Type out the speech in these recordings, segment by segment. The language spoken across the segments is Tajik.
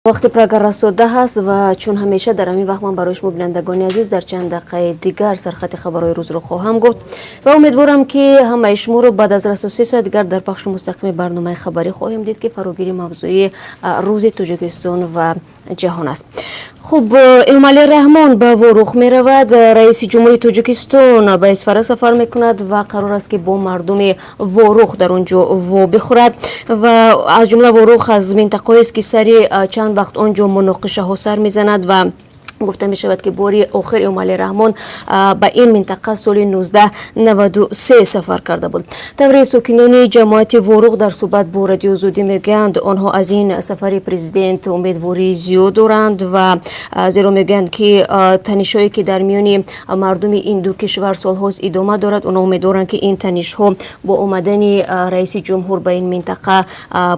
Вақти Прага расо 10 аст ва чун ҳамеша дар ҳамин вақт ман барои шумо, бинандагони азиз, дар чанд дақиқаи дигар сархати хабарҳои рӯзро хоҳам гуфт ва умедворам, ки ҳамаи шуморо баъд аз расо 3 соат дигар дар пахши мустақими барномаи хабарӣ хоҳем дид, ки фарогири мавзӯи рӯзи Тоҷикистон ва ҷаҳон аст. Хуб, Эмомалӣ Раҳмон ба Ворух меравад. Раиси ҷумҳури Тоҷикистон ба Исфара сафар мекунад ва қарор аст, ки бо мардуми Ворух дар он ҷо вобихӯрад. Ва аз ҷумла Ворух аз минтақаҳоест, ки сари чанд вақт он ҷо муноқишаҳо сар мезанад ва гуфта мешавад, ки бори охир Эмомалӣ Раҳмон ба ин минтақа соли 1993 сафар карда буд. Тавре сокинони ҷамоати Ворух дар суҳбат бо Радиои Озодӣ мегӯянд, онҳо аз ин сафари президент умедвории зиёд доранд ва зеро мегӯянд, ки танишҳое, ки дар миёни мардуми ин ду кишвар солҳост идома дорад, онҳо умедворанд, ки ин танишҳо бо омадани раиси ҷумҳур ба ин минтақа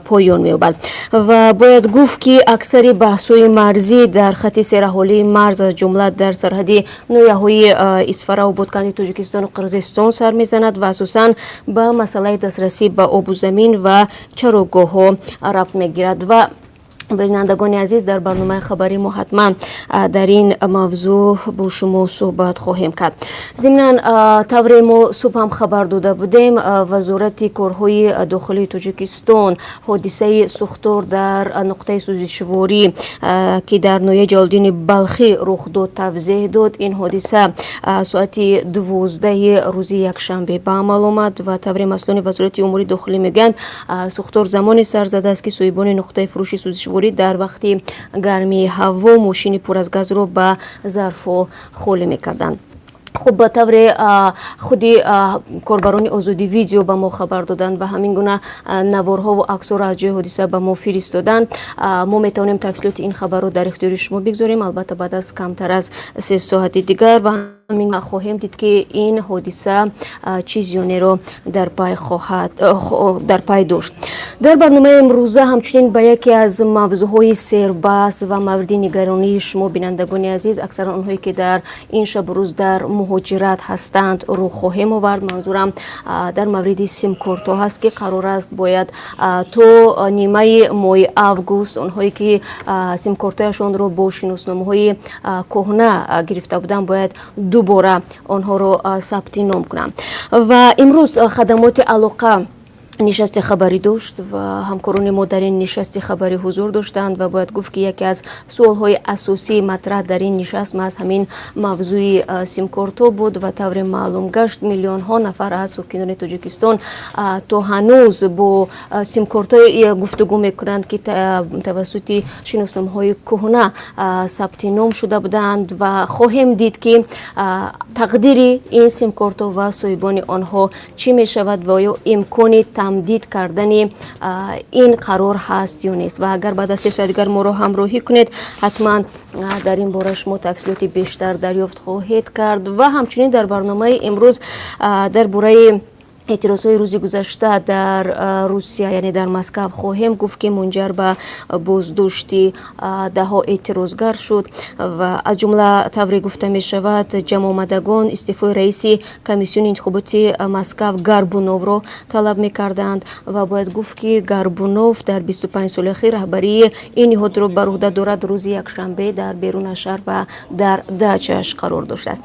поён меёбад. Ва бояд гуфт, ки аксари баҳсҳои марзӣ дар хати сераҳолии марз, аз ҷумла дар сарҳади ноҳияҳои Исфараву Ботканди Тоҷикистону Қирғизистон сар мезанад ва асосан ба масъалаи дастрасӣ ба обу замин ва чарогоҳҳо рабт мегирад. Ва бинандагони азиз, дар барномаи хабарӣ мо ҳатман дар ин мавзӯъ бо шумо суҳбат хоҳем кард. Зимнан, тавре мо субҳ ҳам хабар дода будем, Вазорати корҳои дохилии Тоҷикистон ҳодисаи сӯхтор дар нуқтаи сӯзишворӣ, ки дар ноҳияи Ҷалолиддини Балхӣ рух дод, тавзеҳ дод. Ин ҳодиса соати 12-и рӯзи якшанбе ба амал омад ва тавре масъулони Вазорати умури дохилӣ мегӯянд, сӯхтор замоне сар задааст, ки соҳибони нуқтаи фурӯши сӯзишворӣ дар вақти гармии ҳаво мошини пур аз газро ба зарфҳо холӣ мекарданд. Хуб, ба тавре худи корбарони Озодӣ Видео ба мо хабар доданд ва ҳамин гуна наворҳову аксҳоро аз ҷои ҳодиса ба мо фиристоданд, мо метавонем тафсилоти ин хабарро дар ихтиёри шумо бигзорем, албатта, баъд аз камтар аз 3 соати дигар. Ва ҳамин хоҳем дид, ки ин ҳодиса чӣ зиёнеро дар пай дошт. Дар барномаи имрӯза ҳамчунин ба яке аз мавзӯъҳои сербаҳс ва мавриди нигаронии шумо, бинандагони азиз, аксаран онҳое, ки дар ин шабу рӯз дар муҳоҷират ҳастанд, рӯ хоҳем овард. Манзурам дар мавриди симкортҳо ҳаст, ки қарор аст бояд то нимаи моҳи август онҳое, ки симкортҳояшонро бо шиносномаҳои кӯҳна гирифта буданд, бояд дубора онҳоро сабти ном кунанд. Ва имрӯз хадамоти алоқа нишасти хабарӣ дошт ва ҳамкорони мо дар ин нишасти хабарӣ ҳузур доштанд. Ва бояд гуфт, ки яке аз суолҳои асосии матраҳ дар ин нишаст маҳз ҳамин мавзӯи симкортҳо буд. Ва тавре маълум гашт, миллионҳо нафар аз сокинони Тоҷикистон то ҳанӯз бо симкортҳое гуфтугӯ мекунанд, ки тавассути шиносномаҳои кӯҳна сабти ном шуда буданд. Ва хоҳем дид, ки тақдири ин симкортҳо ва соҳибони онҳо чӣ мешавад ва оё имкони тамдид кардани ин қарор ҳаст ё нест. Ва агар баъд аз 3 соат дигар моро ҳамроҳӣ кунед, ҳатман дар ин бора шумо тафсилоти бештар дарёфт хоҳед кард. Ва ҳамчунин дар барномаи имрӯз дар бораи эътирозҳои рӯзи гузашта дар Русия, яъне дар Москав, хоҳем гуфт, ки мунҷар ба боздошти даҳҳо эътирозгар шуд. Ва аз ҷумла, тавре гуфта мешавад, ҷамъомадагон истеъфои раиси комиссиони интихоботи Москав Горбуновро талаб мекарданд. Ва бояд гуфт, ки Горбунов дар 25 соли ахир раҳбарии ин ниҳодро бар уҳда дорад, рӯзи якшанбе дар берун аз шаҳр ва дар дачааш қарор доштааст.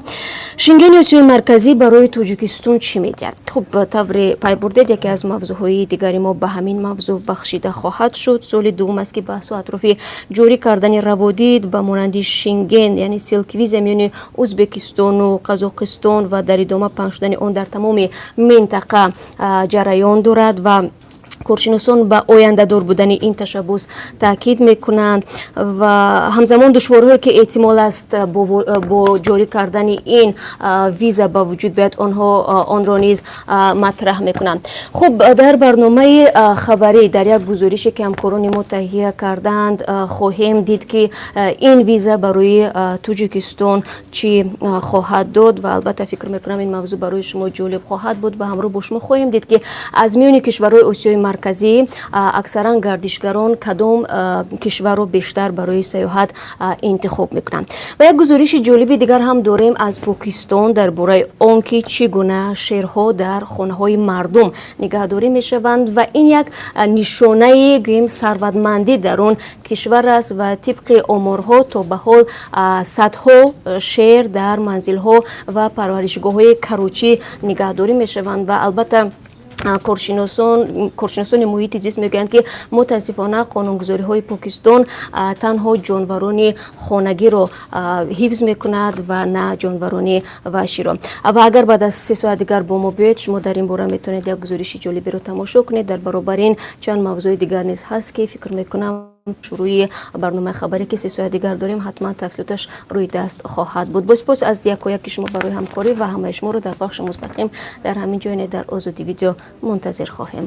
Шенгени Осиёи Марказӣ барои Тоҷикистон чӣ медиҳад? Хуб, тавре пай бурдед, яке аз мавзӯъҳои дигари мо ба ҳамин мавзӯъ бахшида хоҳад шуд. Соли дуввум аст, ки баҳсу атрофи ҷорӣ кардани раводид ба монанди Шенген, яъне Силк виза, миёни Ӯзбекистону Қазоқистон ва дар идома паҳн шудани он дар тамоми минтақа ҷараён дорад. Ва коршиносон ба ояндадор будани ин ташаббус таъкид мекунанд ва ҳамзамон душвориҳое, ки эҳтимол аст бо ҷорӣ кардани ин виза ба вуҷуд биёяд, онҳо онро низ матраҳ мекунанд. Хуб, дар барномаи хабарӣ, дар як гузорише, ки ҳамкорони мо таҳия карданд, хоҳем дид, ки ин виза барои Тоҷикистон чӣ хоҳад дод. Ва албатта, фикр мекунам, ин мавзӯъ барои шумо ҷолиб хоҳад буд ва ҳамроҳ бо шумо хоҳем дид, ки аз миёни кишварҳои Осиёи Марказӣ Марказӣ аксаран гардишгарон кадом кишварро бештар барои сайёҳат интихоб мекунанд. Ва як гузориши ҷолиби дигар ҳам дорем аз Покистон дар бораи он ки чӣ гуна шерҳо дар хонаҳои мардум нигаҳдорӣ мешаванд ва ин як нишонаи, гӯем, сарватмандӣ дар он кишвар аст. Ва тибқи оморҳо, то ба ҳол садҳо шер дар манзилҳо ва парваришгоҳҳои Карочӣ нигаҳдорӣ мешаванд. Ва албатта, коршиносони муҳити зист мегӯянд, ки мутаассифона, қонунгузориҳои Покистон танҳо ҷонварони хонагиро ҳифз мекунад ва на ҷонварони ваҳширо. Ва агар баъд аз 3 соат дигар бо мо биёед, шумо дар ин бора метавонед як гузориши ҷолибиро тамошо кунед. Дар баробари ин чанд мавзӯи дигар низ ҳаст, ки фикр мекунам, шурӯи барномаи хабаре, ки 3 соат дигар дорем, ҳатман тафсилоташ рӯи даст хоҳад буд. Бо сипос аз якояки шумо барои ҳамкорӣ ва ҳамаи шуморо дар пахши мустақим дар ҳамин ҷо, дар Озодӣ Видео, мунтазир хоҳем буд.